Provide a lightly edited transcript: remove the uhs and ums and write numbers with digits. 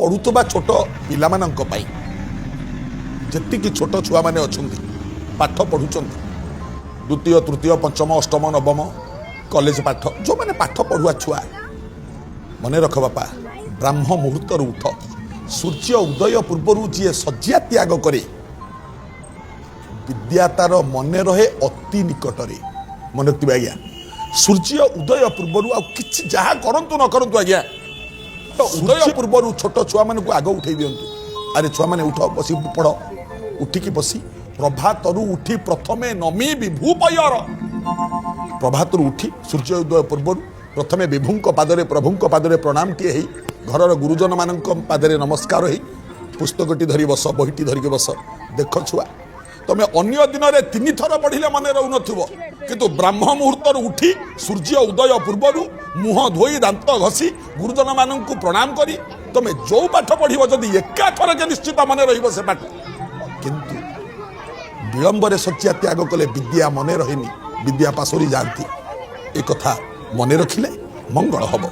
ପଢ଼ୁଥିବା ଛୋଟ ପିଲାମାନଙ୍କ ପାଇଁ, ଯେତିକି ଛୋଟ ଛୁଆମାନେ ଅଛନ୍ତି, ପାଠ ପଢ଼ୁଛନ୍ତି, ଦ୍ୱିତୀୟ, ତୃତୀୟ, ପଞ୍ଚମ, ଅଷ୍ଟମ, ନବମ, କଲେଜ ପାଠ, ଯେଉଁମାନେ ପାଠ ପଢ଼ୁଆ ଛୁଆ, ମନେ ରଖ ବାପା, ବ୍ରାହ୍ମ ମୁହୂର୍ତ୍ତରୁ ଉଠ। ସୂର୍ଯ୍ୟ ଉଦୟ ପୂର୍ବରୁ ଯିଏ ଶଯ୍ୟା ତ୍ୟାଗ କରେ, ବିଦ୍ୟା ତାର ମନେ ରହେ ଅତି ନିକଟରେ। ମନେ ରଖିଥିବେ ଆଜ୍ଞା, ସୂର୍ଯ୍ୟ ଉଦୟ ପୂର୍ବରୁ ଆଉ କିଛି ଯାହା କରନ୍ତୁ ନ କରନ୍ତୁ ଆଜ୍ଞା, ତ ଉଦୟ ପୂର୍ବରୁ ଛୋଟ ଛୁଆମାନଙ୍କୁ ଆଗ ଉଠେଇ ଦିଅନ୍ତୁ। ଆରେ ଛୁଆମାନେ, ଉଠ, ବସି ପଢ଼। ଉଠିକି ବସି ପ୍ରଭାତରୁ ଉଠି ପ୍ରଥମେ ନମି ବିଭୁ ପୟର। ପ୍ରଭାତରୁ ଉଠି ସୂର୍ଯ୍ୟ ଉଦୟ ପୂର୍ବରୁ ପ୍ରଥମେ ବିଭୁଙ୍କ ପାଦରେ, ପ୍ରଭୁଙ୍କ ପାଦରେ ପ୍ରଣାମଟିଏ ହେଇ, ଘରର ଗୁରୁଜନମାନଙ୍କ ପାଦରେ ନମସ୍କାର ହେଇ, ପୁସ୍ତକଟି ଧରି ବସ, ବହିଟି ଧରିକି ବସ। ଦେଖ ଛୁଆ, ତମେ ଅନ୍ୟ ଦିନରେ ତିନିଥର ପଢ଼ିଲେ ମନେ ରହୁନଥିବ, କିନ୍ତୁ ବ୍ରାହ୍ମ ମୁହୂର୍ତ୍ତରୁ ଉଠି ସୂର୍ଯ୍ୟ ଉଦୟ ପୂର୍ବରୁ ମୁହଁ ଧୋଇ, ଦାନ୍ତ ଘଷି, ଗୁରୁଜନମାନଙ୍କୁ ପ୍ରଣାମ କରି ତମେ ଯୋଉ ପାଠ ପଢ଼ିବ ଯଦି, ଏକାଥରକେ ନିଶ୍ଚିତ ମନେ ରହିବ ସେ ପାଠ। କିନ୍ତୁ ବିଳମ୍ବରେ ଶଯ୍ୟା ତ୍ୟାଗ କଲେ ବିଦ୍ୟା ମନେ ରହେନି, ବିଦ୍ୟା ପାଶୋରି ଯାଆନ୍ତି। ଏ କଥା ମନେ ରଖିଲେ ମଙ୍ଗଳ ହବ।